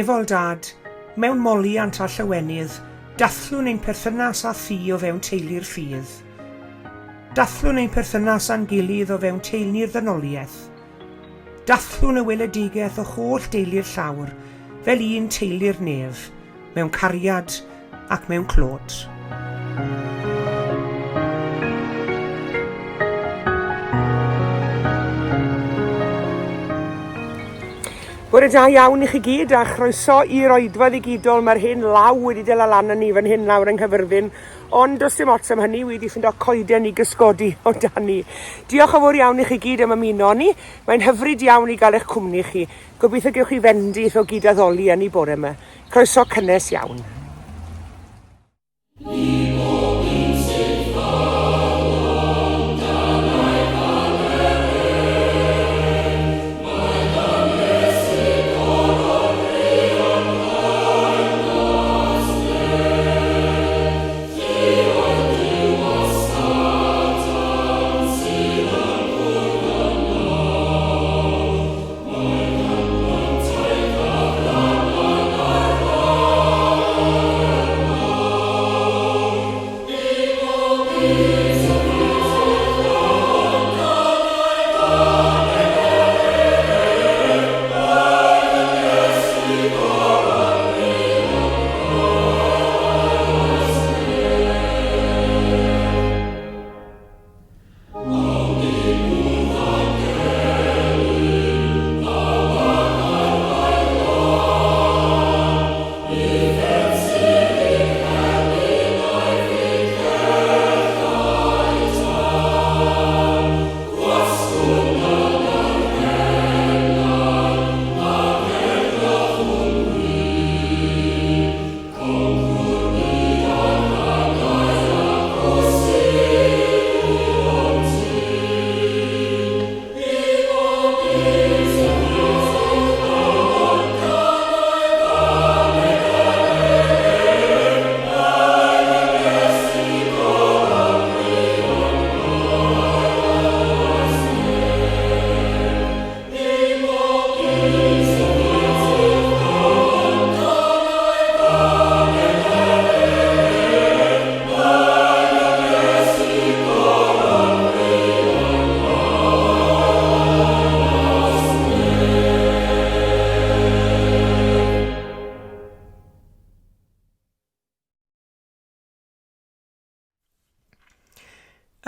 Nefol Dad, mewn moliant a llawenydd, dathlwn ein perthynas â thi o fewn teulu'r ffydd. Dathlwn ein perthynas â'n gilydd o fewn teulu'r ddynoliaeth. Dathlwn y weledigaeth o holl deulu'r llawr fel un teulu'r nef, mewn cariad ac mewn clod. Bore da iawn i chi gyd a chroeso i'r oedfa ddigidol. Mae'r hen law wedi dela lan yn ni fan hyn lawr yng Nghyfyrddin, ond does dim ots am hynny, wedi ffindo coeden i gysgodi o dan ni. Diolch yn fawr iawn i chi gyd am ymuno â ni. Mae'n hyfryd iawn i gael eich cwmni chi. Gobeithio gewch chi fendith o gyd-addoli â ni bore yma. Croeso cynnes iawn.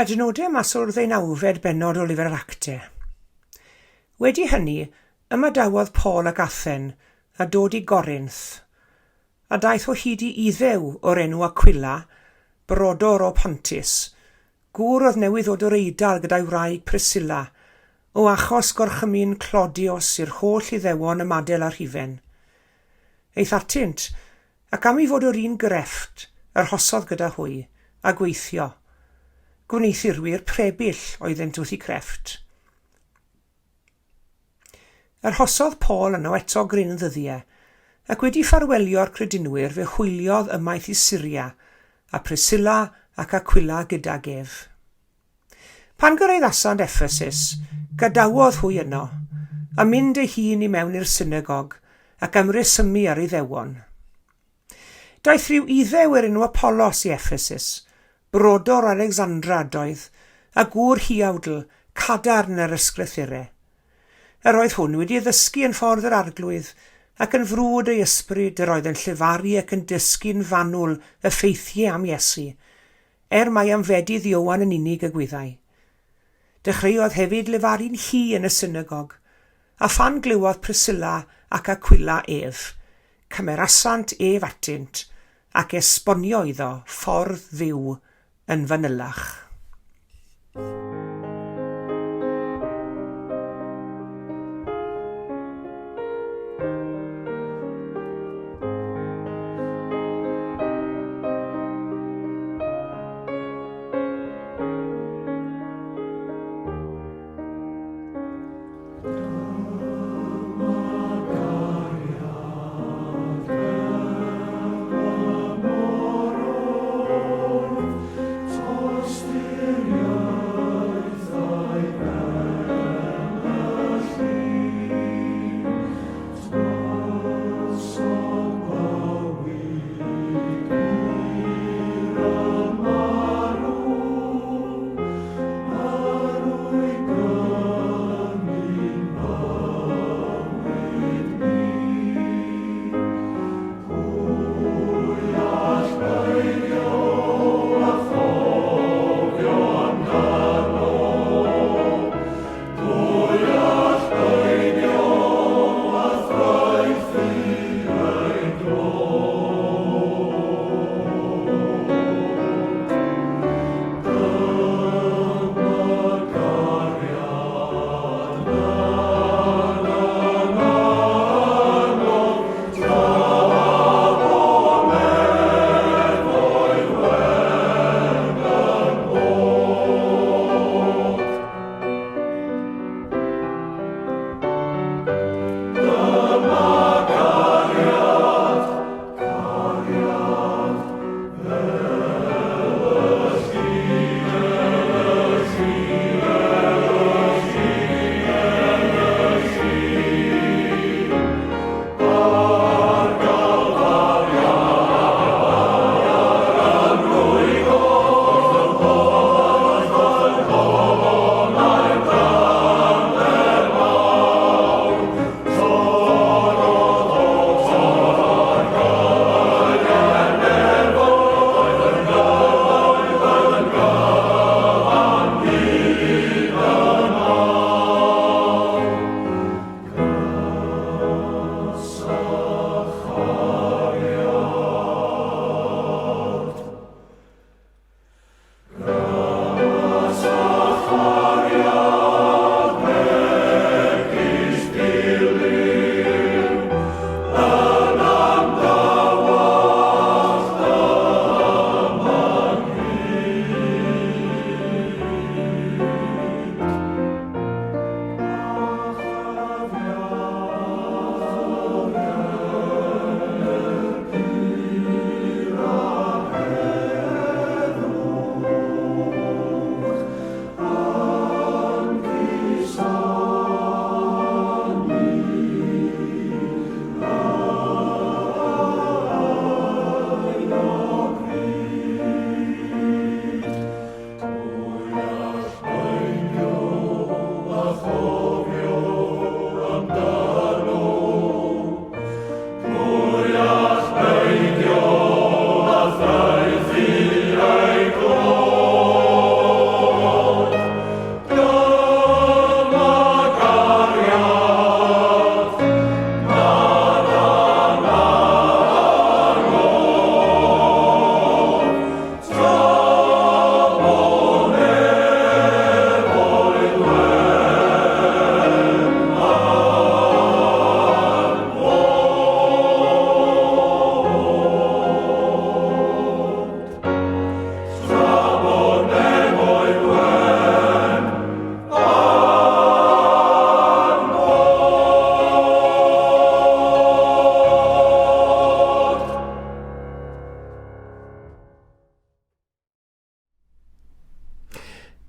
Adnodau mas o'r ddeunawfed bennod o Lyfr yr Actau. Wedi hynny, ymadawodd Paul ag Athen a dod i Gorinth, a daeth o hyd i Iddew o'r enw Aquila, brodor o Pontus, gŵr oedd newydd ddod o'r Eidal gyda'i wraig Priscilla, o achos gorchymyn Claudius i'r holl Iddewon ymadael â Rhufain. Aeth atynt, Ac am ei fod o'r un grefft, arhosodd gyda hwy, a gweithio. Gwneuthurwyr prebyll oeddent wrth eu crefft. Arhosodd Paul yno eto gryn ddyddiau, ac wedi ffarwelio'r credinwyr fe hwyliodd ymaith i Syria, a Priscilla ac Aquila gydag ef. Pan gyraeddasant Ephesus, gadawodd hwy yno, a mynd ei hun i mewn i'r synagog, ac ymresymu ar Iddewon. Daeth rhyw Iddew o'r enw Apollos i Ephesus, brodor o Alexandra ydoedd, a gŵr huawdl, cadarn yn yr ysgrythurau. Yr oedd hwn wedi addysgu yn ffordd yr Arglwydd, ac yn frwd ei ysbryd yr oedd yn llefaru ac yn dysgu'n fanwl y ffeithiau am Iesu, er mai am fedydd Ioan yn unig y gwyddai. Dechreuodd hefyd lefaru'n hy yn y synagog, a phan glywodd Priscilla ac Aquila ef, cymerasant ef atynt, ac esbonio iddo ffordd Dduw yn fanylach.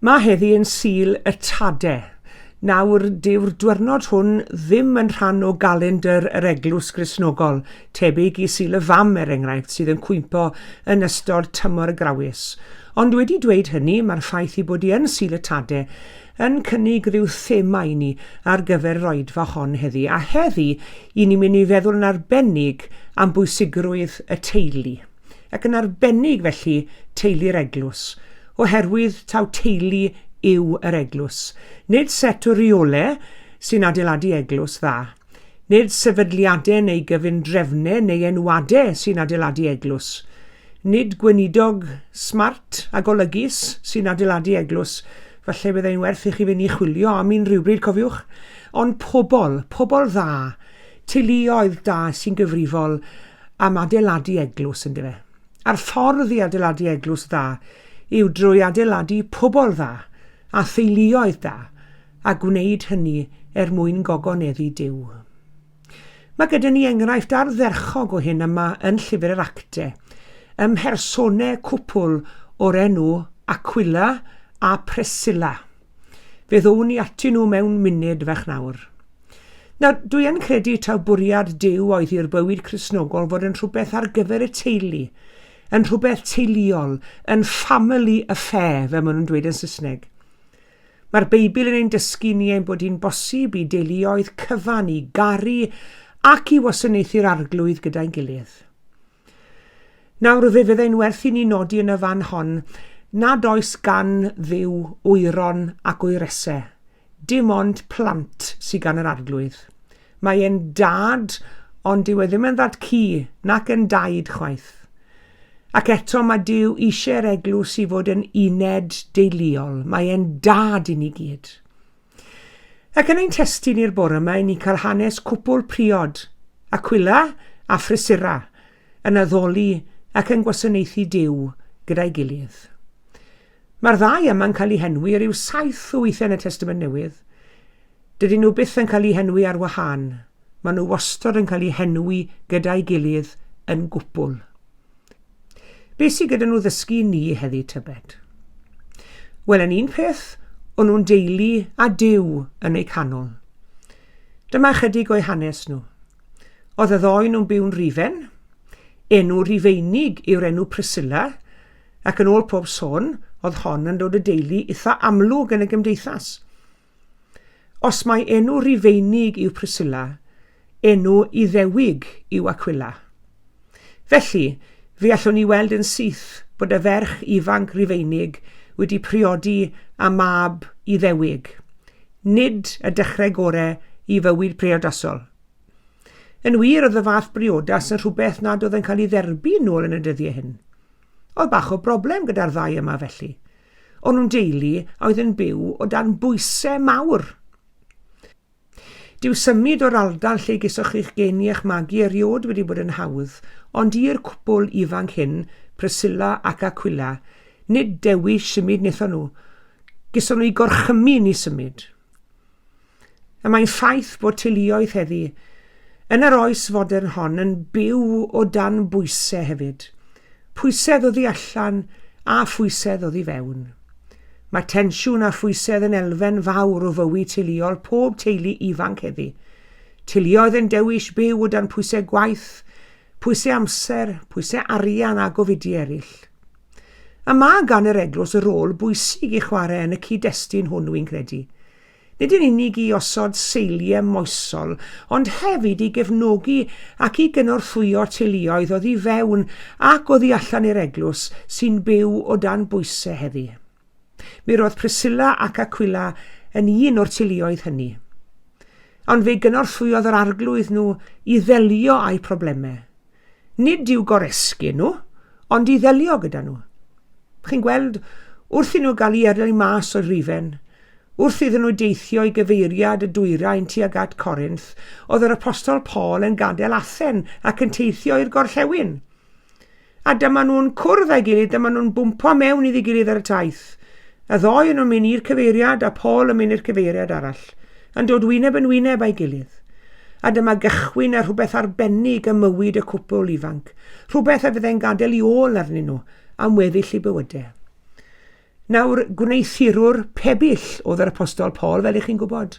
Mae heddi yn Sul y Tade. Nawr, dyw'r dwyrnod hwn ddim yn rhan o galendr yr Eglwys Gristnogol, tebyg i Sul y Fam, er enghraifft, sydd yn cwympo yn ystod tymor y Grawys. Ond wedi dweud hynny, mae'r ffaith ei bod hi yn Sul y Tade yn cynnig rhyw thema i ni ar gyfer yr oedfa hon heddi. A heddi, i ni'n mynd i feddwl yn arbennig am bwysigrwydd y teulu. Ac yn arbennig felly teulu'r eglwys, oherwydd taw teulu yw yr eglwys. Nid set o reole sy'n adeiladu eglwys dda. Nid sefydliadau neu gyfundrefnau neu enwadau sy'n adeiladu eglwys. Nid gweinidog smart a golygus sy'n adeiladu eglwys. Falle byddai'n werth i chi fynd i chwilio am un rhywbryd, cofiwch. Ond pobl, pobl dda, teuluoedd da sy'n gyfrifol am adeiladu eglwys, yndyfe? A'r ffordd i adeiladu eglwys dda yw drwy adeiladu pobl dda a theuluoedd da, a gwneud hynny er mwyn gogoneddu Duw. Mae gyda ni enghraifft ardderchog o hyn yma yn Llyfr yr Acte, ym mhersonau cwpl o'r enw Aquila a Priscilla. Fe ddown ni atyn nhw mewn munud fach nawr. Nawr, dwi yn credu taw bwriad Duw oedd i'r bywyd Cristnogol fod yn rhywbeth ar gyfer y teulu, yn rhywbeth teuluol, yn family affair, fel maen nhw'n dweud yn Saesneg. Mae'r Beibl yn ein dysgu ni ein bod hi'n bosib i deuluoedd cyfan i garu ac i wasanaethu'r Arglwydd gyda'n gilydd. Nawr, fe fyddai'n werth i ni nodi yn y fan hon nad oes gan Dduw wyron ac wyresau. Dim ond plant sydd gan yr Arglwydd. Mae e'n dad, ond dyw e ddim yn ddad cu, nac yn daid chwaith. Ac eto mae Duw eisiau'r eglwys i fod yn uned deuluol. Mae e'n dad i ni gyd. Ac yn ein testun i'r bore yma, ni'n cael hanes cwpl priod, Aquila a Phriscilla, yn addoli ac yn gwasanaethu Duw gyda'i gilydd. Mae'r ddau yma'n cael eu henwi ryw saith o weithiau yn y Testament Newydd. Dydyn nhw byth yn cael eu henwi ar wahân. Maen nhw wastod yn cael eu henwi gyda'i gilydd yn gwpl. Be sydd gyda nhw ddysgu ni heddi tybed? Wel, yn un peth, o'n nhw'n deulu a Duw yn eu canol. Dyma ychydig o'u hanes nhw. Oedd y ddoi nhw'n byw'n Rufen. Enw Rufeinig yw'r enw Priscilla, ac yn ôl pob sôn, oedd hon yn dod o deulu itha amlwg yn y gymdeithas. Os mai enw Rufeinig yw Priscilla, enw Iddewig yw Aquila. Felly, fe allwn ni weld yn syth bod y ferch ifanc Rufeinig wedi priodi â mab Iddewig. Nid y dechrau gore i fywyd priodasol. Yn wir, oedd y fath briodas yn rhywbeth nad oedd yn cael ei dderbyn nôl yn y dyddiau hyn. Oedd bach o broblem gyda'r ddau yma felly. O'n nhw'n deulu a oedd yn byw o dan bwysau mawr. Dyw symud o'r ardal lle gesoch chi'ch geni a'ch magu eriôd wedi bod yn hawdd, ond i'r cwpwl ifanc hyn, Priscilla ac Aquila, nid dewis symud wnaethon nhw. Geson nhw eu gorchymyn i symud. Y mae'n ffaith bod teuluoedd heddi, yn yr oes fodern hon, yn byw o dan bwysau hefyd. Pwysedd oddi allan a phwysedd oddi fewn. Mae tensiwn a phwysedd yn elfen fawr o fywyd teuluol pob teulu ifanc heddi. Teuluoedd yn dewis byw o dan pwysau gwaith, pwysau amser, pwysau arian a gofidiau eraill. A mae gan yr eglwys rôl bwysig i chwarae yn y cyd-destun hwn, wy'n credu. Nid yn unig i osod seiliau moesol, ond hefyd i gefnogi ac i gynorthwyo teuluoedd oddi fewn ac oddi allan i'r eglwys sy'n byw o dan bwysau heddi. Mi roedd Priscilla ac Aquila yn un o'r teuluoedd hynny. Ond fe gynorthwyodd yr Arglwydd nhw i ddelio â'u problemau. Nid i'w goresgyn nhw, ond i ddelio gyda nhw. Chi'n gweld, wrth i nhw gael eu yrru mas o'r Rufen, wrth iddyn nhw deithio i gyfeiriad y dwyrain tuag at Corinth, oedd yr Apostol Paul yn gadael Athen ac yn teithio i'r gorllewin. A dyma nhw'n cwrdd â'i gilydd, dyma nhw'n bwmpo mewn iddi gilydd ar y taith. Y ddoi yn nhw'n mynd i'r cyfeiriad a Paul yn mynd i'r cyfeiriad arall, yn dod wyneb yn wyneb â'i gilydd. A dyma gychwyn ar rhywbeth arbennig ym mywyd y cwpl ifanc, rhywbeth a fyddai'n gadael i ôl arnyn nhw am weddill eu bywydau. Nawr, gwneuthurwr pebyll oedd yr Apostol Paul, fel ych chi'n gwybod.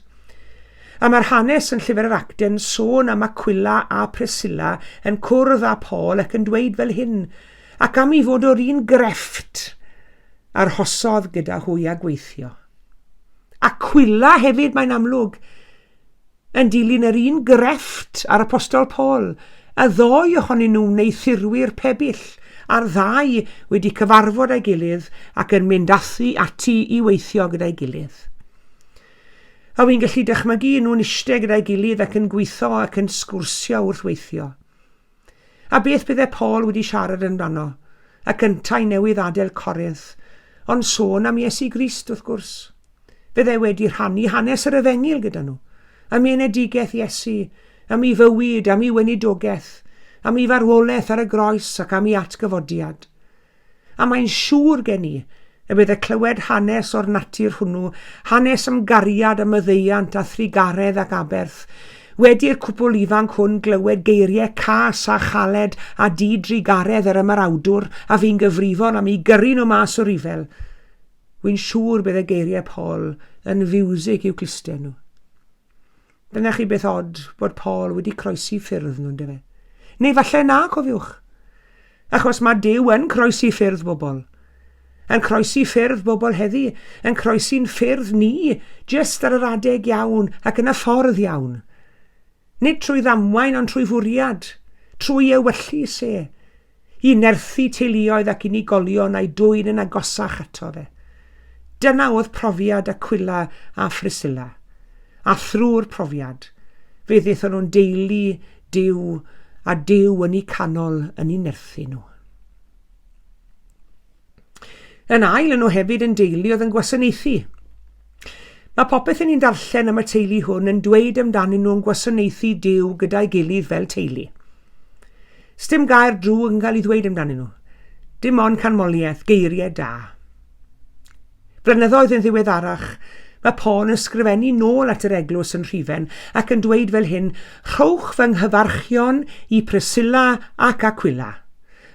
A mae'r hanes yn Llyfr yr Actau'n sôn am Aquila a Priscilla yn cwrdd â Paul ac yn dweud fel hyn, ac am i fod o'r un grefft, arhosodd gyda hwy a gweithio. Aquila hefyd, mae'n amlwg, yn dilyn yr un grefft â'r Apostol Paul, y ddou ohonyn nhw wneuthurwyr pebyll, a'r ddau wedi cyfarfod â'i gilydd ac yn mynd athi ati i weithio gyda'i gilydd. A wy'n gallu dychmygu nhw'n ishte gyda'i gilydd ac yn gwitho ac yn sgwrsio wrth weithio. A beth bydde Paul wedi siarad amdano, ac yntau newydd adael Corinth, ond sôn am Iesu Grist, wrth gwrs. Fydde wedi rhannu hanes yr Efengyl gyda nhw, am ei enedigaeth Iesu, am ei fywyd, am ei weinidogaeth, am ei farwolaeth ar y groes ac am ei atgyfodiad. A mae'n siŵr gen i y bydde clywed hanes o'r natur hwnnw, hanes am gariad a maddeuant a thrugaredd ac aberth, wedi'r cwpwl ifanc hwn glywed geiriau cas a chaled a di-drugaredd yr ymerawdwr a fu'n gyfrifol am eu gyrru nhw mas o ryfel, Wy'n siŵr bydd y geiriau Paul yn fiwsig i'w clustiau nhw. Dyna chi beth od bod Paul wedi croesi ffyrdd nhw, yndyfe? Neu falle na, cofiwch. Achos mae Duw yn croesi ffyrdd bobl. Yn croesi ffyrdd bobl heddi, yn croesi'n ffyrdd ni, jyst ar yr adeg iawn ac yn y ffordd iawn. Nid trwy ddamwain ond trwy fwriad, trwy ewyllys e, i nerthu teuluoedd ac unigolion a'i dwyn yn agosach ato fe. Dyna oedd profiad Aquila a Phriscilla. A thrwy'r profiad, fe ddaethon nhw'n deulu Duw a Duw yn eu canol yn eu nerthu nhw. Yn ail, yn nhw hefyd yn deulu oedd yn gwasanaethu. Mae popeth yn ni'n darllen am y teulu hwn yn dweud amdanyn nhw'n gwasanaethu Duw gyda'i gilydd fel teulu. Sdim gair drwg yn cael ei ddweud amdanyn nhw. Dim ond canmoliaeth, geiriau da. Blynyddoedd yn ddiweddarach, mae Paul yn ysgrifennu nôl at yr eglwys yn Rhufen ac yn dweud fel hyn, Rhowch fy nghyfarchion i Priscilla ac Aquila,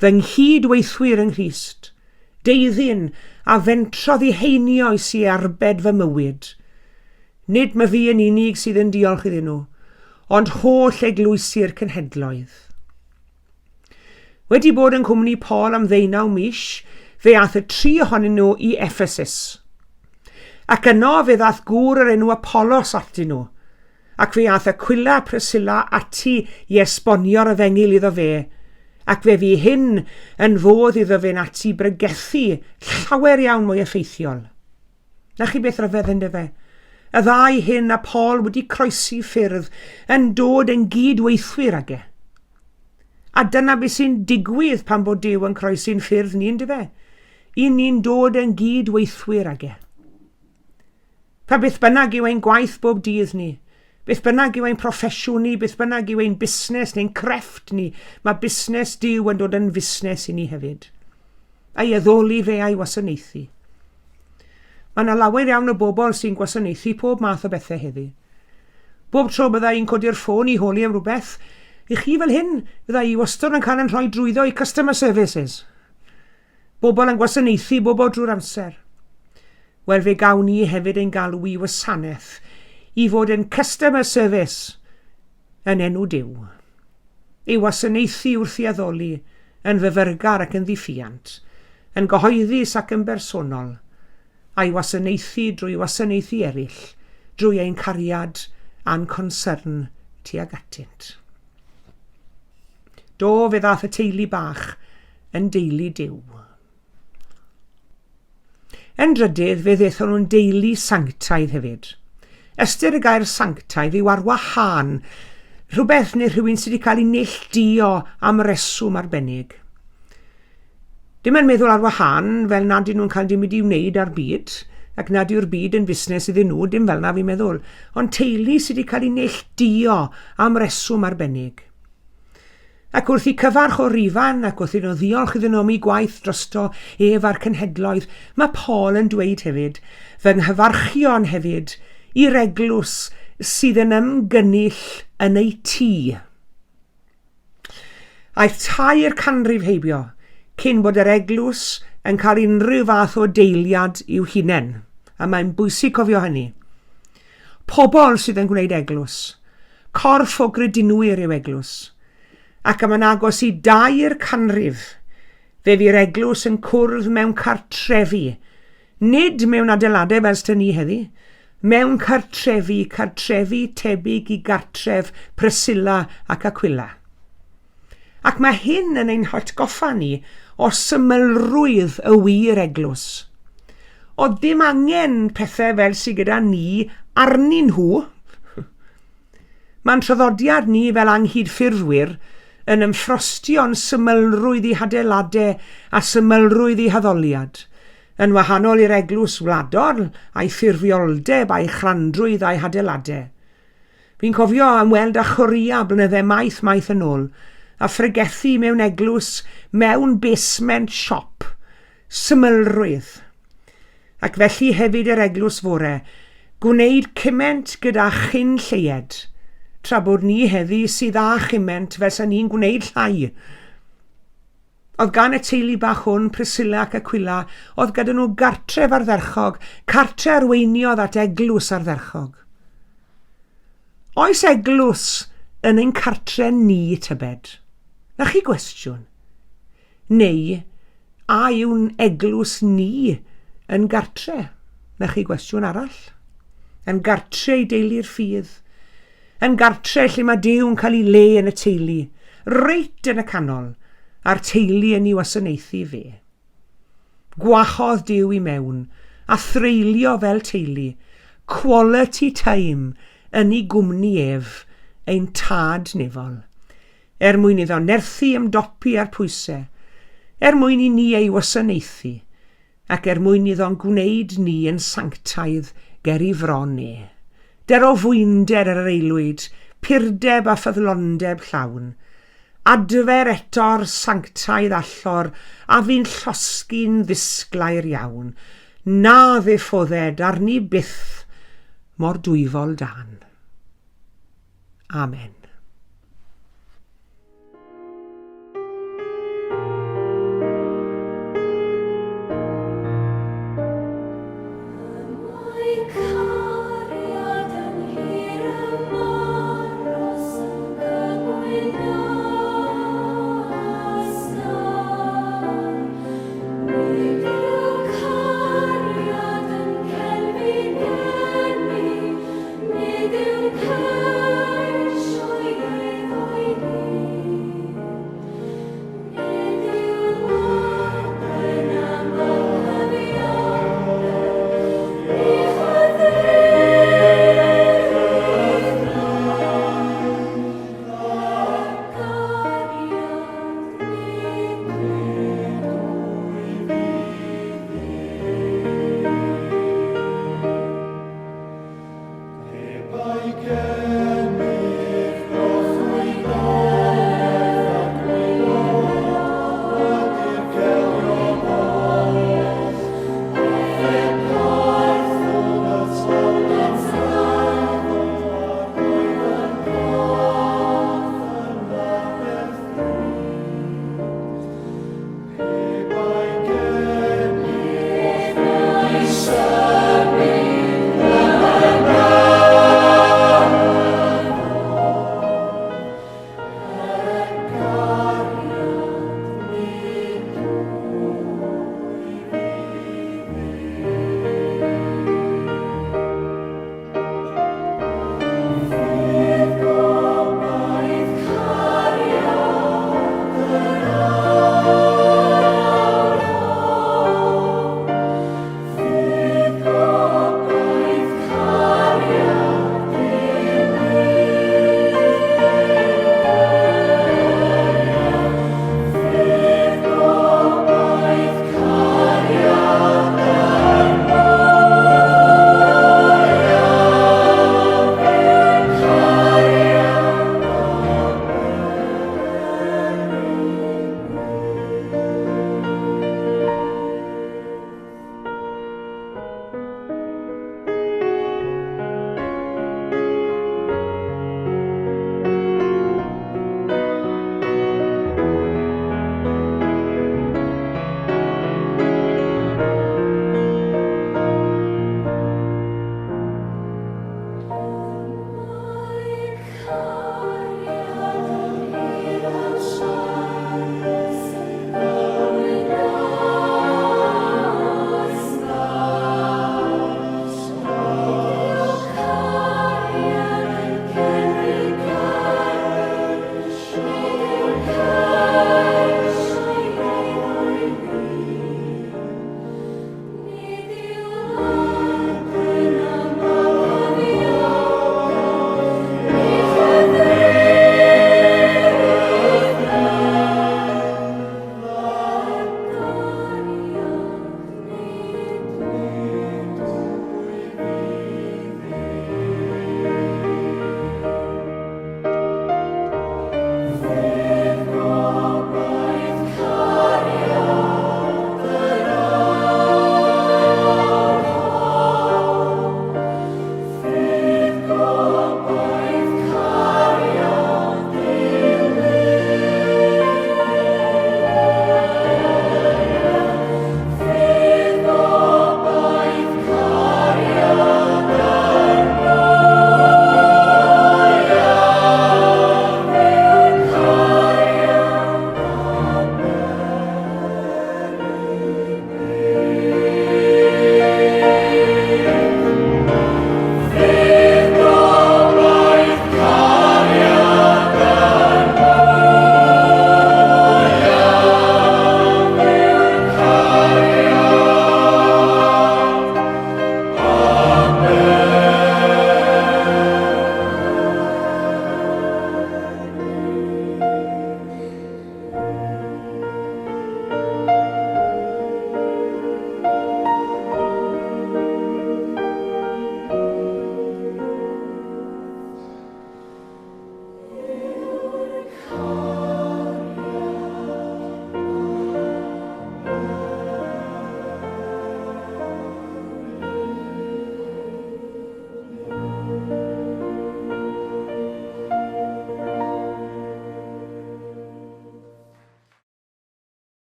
fy nghyd-weithwyr yng Nghrist, deuddyn a fentrodd i heinioes i arbed fy mywyd. Nid myfi yn unig sydd yn diolch iddyn nhw, ond holl eglwysi'r cenhedloedd. Wedi bod yng nghwmni Paul am ddeunaw mis, fe ath y tri ohonyn nhw i Ephesus. Ac yno fe ddath gŵr o'r enw Apollos atyn nhw, Ac fe aeth Aquila a Priscilla ati i esbonio'r efengyl iddo fe, ac fe fu hyn yn fodd iddo fe'n ati bregethu llawer iawn mwy effeithiol. Na chi beth ryfedd yndyfe? Y ddau hyn a Paul wedi croesi ffyrdd yn dod yn gyd-weithwyr ag e. A dyna beth sy'n digwydd pan bod Duw yn croesi'n ffyrdd ni yndyfe? I ni'n dod yn gyd-weithwyr ag e. Pa beth bynnag yw ein gwaith bob dydd ni, beth bynnag yw ein proffesiwn ni, beth bynnag yw ein busnes neu'n crefft ni, mae busnes Duw yn dod yn fusnes i ni hefyd. A'i addoli fe a'i wasanaethu. Mae yna lawer iawn o bobl sy'n gwasanaethu pob math o bethau heddi. Bob tro bydda i'n codi'r ffôn i holi am rhywbeth, i chi fel hyn, fydda i wastad yn cael yn rhoi drwyddo i customer services. Bobl yn gwasanaethu bobl drwy'r amser. Wel, fe gawn ni hefyd ein galw i wasanaeth, i fod yn customer service yn enw Duw. Ei wasanaethu wrth i addoli, yn fyfyrgar ac yn ddiffuant, yn gyhoeddus ac yn bersonol, a'i wasanaethu drwy wasanaethu eraill, drwy ein cariad a'n concern tuag atynt. Do, fe ddath y teulu bach yn deulu Duw. Yn drydydd, fe ddethon nhw'n deulu sanctaidd hefyd. Ystyr y gair sanctaidd yw ar wahân, rhywbeth neu rhywun sydd wedi cael ei neilltuo am reswm arbennig. Dim yn meddwl ar wahân fel nad ydyn nhw'n cael dim byd i wneud â'r byd, ac nad yw'r byd yn fusnes iddyn nhw, dim fel na fi'n meddwl, ond teulu sydd wedi cael ei neilltuo am reswm arbennig. Ac wrth i cyfarch o Rufan ac wrth iddo ddiolch iddyn nhw am eu gwaith drosto ef a'r cenhedloedd, mae Paul yn dweud hefyd, fy nghyfarchion hefyd i'r eglwys sydd yn ymgynnull yn eu tŷ. Aeth 300 canrif heibio cyn bod yr eglwys yn cael unrhyw fath o deiliad i'w hunain, a mae'n bwysig cofio hynny. Pobl sydd yn gwneud eglwys. Corff o gredinwyr yw eglwys. Ac am yn agos i dair canrif, fe fu'r eglwys yn cwrdd mewn cartrefi, nid mewn adeiladau fel sydd ni heddi, mewn cartrefi, cartrefi tebyg i gartref Priscilla ac Aquila. Ac mae hyn yn ein hatgoffa ni o symlrwydd y wir eglwys. Oedd dim angen pethau fel sydd gyda ni arnyn nhw. Mae'n traddodiad ni fel anghydffurfwyr yn ymffrostio'n symlrwydd i hadeiladau a symlrwydd i haddoliad, yn wahanol i'r eglwys wladol a'i ffurfioldeb a'i chrandrwydd a'i hadeiladau. Fi'n cofio ymweld â Chorea blynydde maith maith yn ôl, a phregethu mewn eglwys mewn basement shop. Symlrwydd. Ac felly hefyd yr eglwys fore, gwneud cyment gyda chyn lleied, tra bod ni heddi sydd â chyment fel sa ni'n gwneud llai. Oedd gan y teulu bach hwn, Priscilla ac Aquila, oedd gyda nhw gartref ardderchog, cartre arweiniodd at eglwys ardderchog. Oes eglwys yn ein cartre ni, tybed? Na chi gwestiwn. Neu, a yw'n eglwys ni yn gartre? Na chi gwestiwn arall. Yn gartre i deulu'r ffydd. Yn gartre lle mae Duw'n cael ei le yn y teulu, reit yn y canol, a'r teulu yn ei wasanaethu fe. Gwahodd Duw i mewn, a threulio fel teulu, quality time yn ei gwmni ef, ein Tad nefol, er mwyn iddo nerthu ymdopi â'r pwysau, er mwyn i ni ei wasanaethu, ac er mwyn iddo'n gwneud ni yn sanctaidd ger ei fron e. Der o fwynder ar yr aelwyd, purdeb a ffyddlondeb llawn. Adfer eto'r sanctaidd allor a fu'n llosgi'n ddisglair iawn, na ddiffodded arni byth mor dwyfol dân. Amen. Nid yw'n ceisio.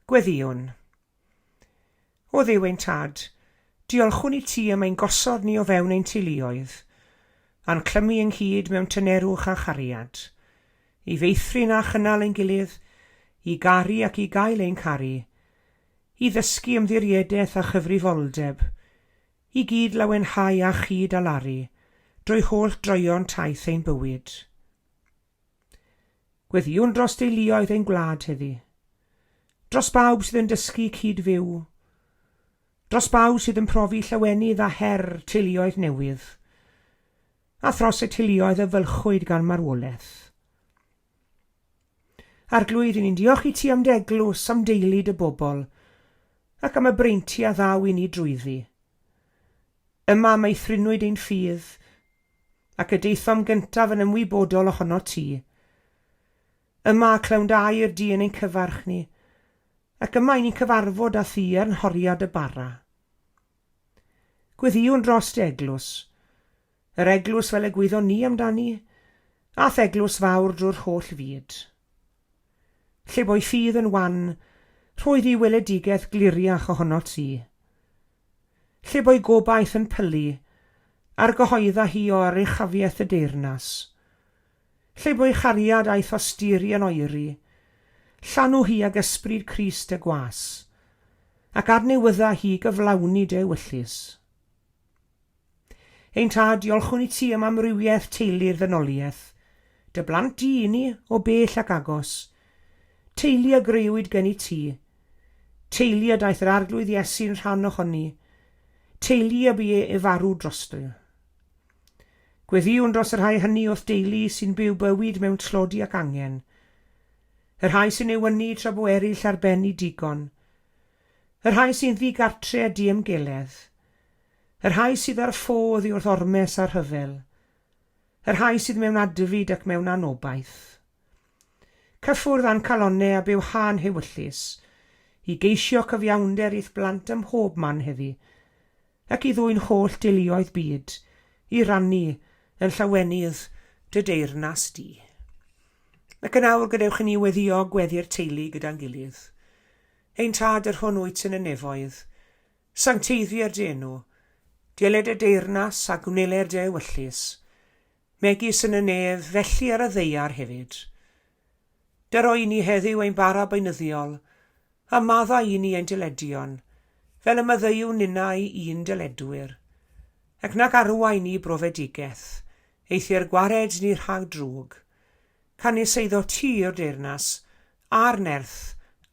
Gweddïwn. O Dduw ein Tad, diolchwn i ti am ein gosod ni o fewn ein teuluoedd, a'n clymu ynghyd mewn tynerwch a chariad, i feithrin a chynnal ein gilydd, i garu ac i gael ein caru, i ddysgu ymddiriedaeth a chyfrifoldeb, i gyd lawenhau a chyd alaru drwy holl droeon taith ein bywyd. Gweddïwn dros deuluoedd ein gwlad heddi. Dros bawb sydd yn dysgu cyd-fyw. Dros bawb sydd yn profi llawenydd a her teuluoedd newydd. A thros y teuluoedd a fylchwyd gan marwolaeth. Arglwydd, i ni'n diolch i ti am dy eglwys, am deulu dy bobl, ac am y breinti a ddaw i ni drwyddi. Yma meithrinwyd ein ffydd, ac y daethom gyntaf yn ymwybodol ohonot ti. Yma y clywn dy air di yn ein cyfarch ni, ac yma i ni'n cyfarfod â thi ar nhoriad y bara. Gweddïwn dros dy eglwys, yr eglwys fel y gwyddon ni amdani, a'th eglwys fawr drwy'r holl fyd. Lle bo'i ffydd yn wan, rhoi ddi weledigaeth gliriach ohonot ti. Lle bo'i gobaith yn pylu, argyhoedda hi o aruchafiaeth y deyrnas. Lle bo'i chariad a'i thosturi yn oeri, llanw hi ag ysbryd Crist y gwas, ac adnewydda hi gyflawni dy ewyllys. Ein Tad, diolchwn i ti am amrywiaeth teulu'r ddynoliaeth, dy blant di i ni, o bell ac agos. Teulu a grëwyd gen i ti. Teulu a daeth yr Arglwydd Iesu'n rhan ohoni. Teulu a bu e farw drosto. Gweddïwn dros y rhai hynny o'th deulu sy'n byw bywyd mewn tlodi ac angen. Y rhai sy'n newynu tra bo eraill ar ben i digon. Y rhai sy'n ddi-gartre a diymgeledd. Y rhai sydd ar ffo oddi wrth ormes a rhyfel. Y rhai sydd mewn adfyd ac mewn anobaith. Cyffwrdd â'n calonne a bywhâ'n hewyllys, i geisio cyfiawnder i'th blant ym mhob man heddi, ac i ddwyn holl deuluoedd byd i rannu yn llawenydd dy deyrnas di. Ac yn awr gadewch i ni weddïo gweddi'r teulu gyda'n gilydd. Ein Tad yr hwn wyt yn y nefoedd, Sancteiddier dy enw, deled y deyrnas a gwneler dy ewyllys, megis yn y nef, felly ar y ddaear hefyd. Dyro i ni heddiw ein bara beunyddiol, a maddau i ni ein dyledion, fel y maddeuwn ninnau i'n dyledwyr. Ac nag arwain ni i brofedigaeth, eithr gwared ni rhag drwg. Canys eiddo ti yw'r deyrnas, a'r nerth,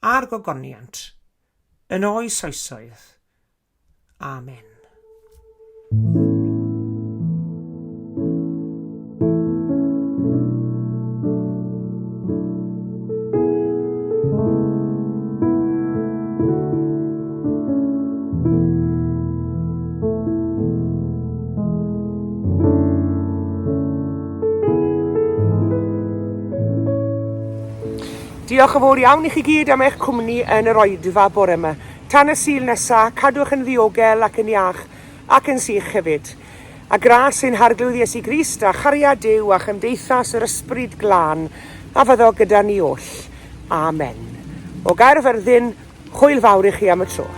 a'r gogoniant, yn oes oesoedd. Amen. Diolch yn fawr iawn i chi gyd am eich cwmni yn yr oedfa bore yma. Tan y Sul nesa, cadwch yn ddiogel ac yn iach, ac yn sych hefyd. A gras ein Harglwydd Iesu Grist, a chariad Duw, a chymdeithas yr Ysbryd Glân, a fyddo gyda ni oll. Amen. O Gaerfyrddin, hwyl fawr i chi am y tro.